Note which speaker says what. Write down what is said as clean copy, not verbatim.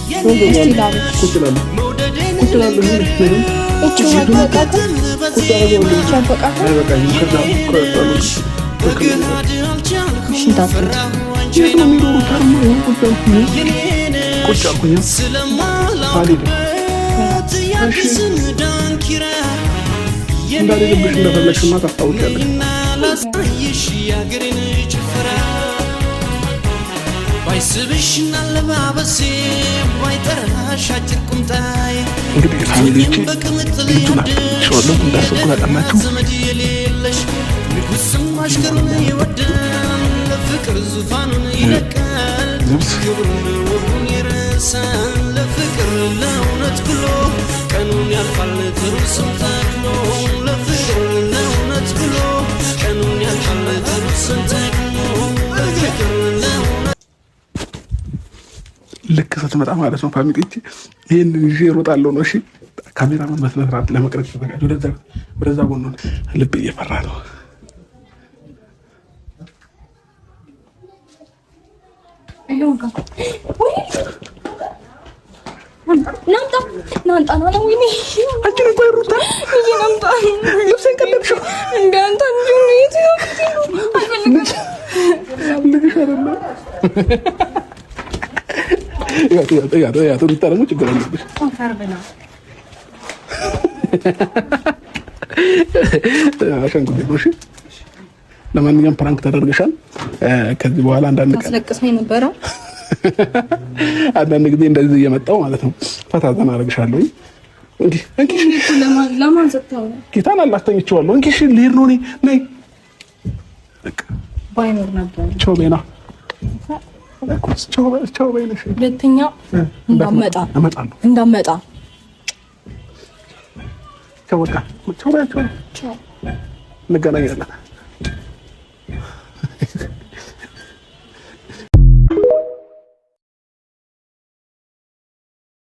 Speaker 1: ቁጭ እላለሁ፣ ቁጭ እላለሁ። ቁጭ አደርገዋለሁ። ከዛ የት ነው የሚኖሩት? ቁጭ አልኩኝ። አልሄድም። እሺ እንዳልሄድብሽ እንደፈለግሽማ ታስታውቂያለሽ። እንግዲህ family ዎቼ ልጁን አጥቼዋለሁ። እንዳሰብኩት አቀናችሁ። ልብስ ልክ ስትመጣ ማለት ነው family ዎቼ ይህንን ይዤ እሮጣለሁ ነው። እሺ ካሜራማን በስነ ስርዓት ለመቅረጽ ተዘጋጅ። ወደዛ ጎን ልብ እየፈራ ነው። ሩታ ደግሞ ችግር አለብሽ። አሻንጉሊት ነው። እሺ ለማንኛውም prank ተደርገሻል። ከዚህ በኋላ አንዳንድ ቀን
Speaker 2: አስለቅሰኝ ነበረ።
Speaker 1: አንዳንድ ጊዜ እንደዚህ እየመጣሁ ማለት ነው ፈታ ዘና አደርግሻለሁ። እንኪ እንኪ፣
Speaker 2: ለማን ሰጥተው ነው?
Speaker 1: ጌታን አላስተኝቼዋለሁ። እንኪ እሺ፣ ልሄድ ነው እኔ። ነይ
Speaker 2: ባይኖር ነበር።
Speaker 1: ቻው ቤና፣ ቻው ቤና።
Speaker 2: ሁለተኛ እንዳመጣ
Speaker 1: እመጣለሁ፣
Speaker 2: እንዳመጣ።
Speaker 1: ቻው በቃ ቻው፣ ቻው፣ እንገናኛለን።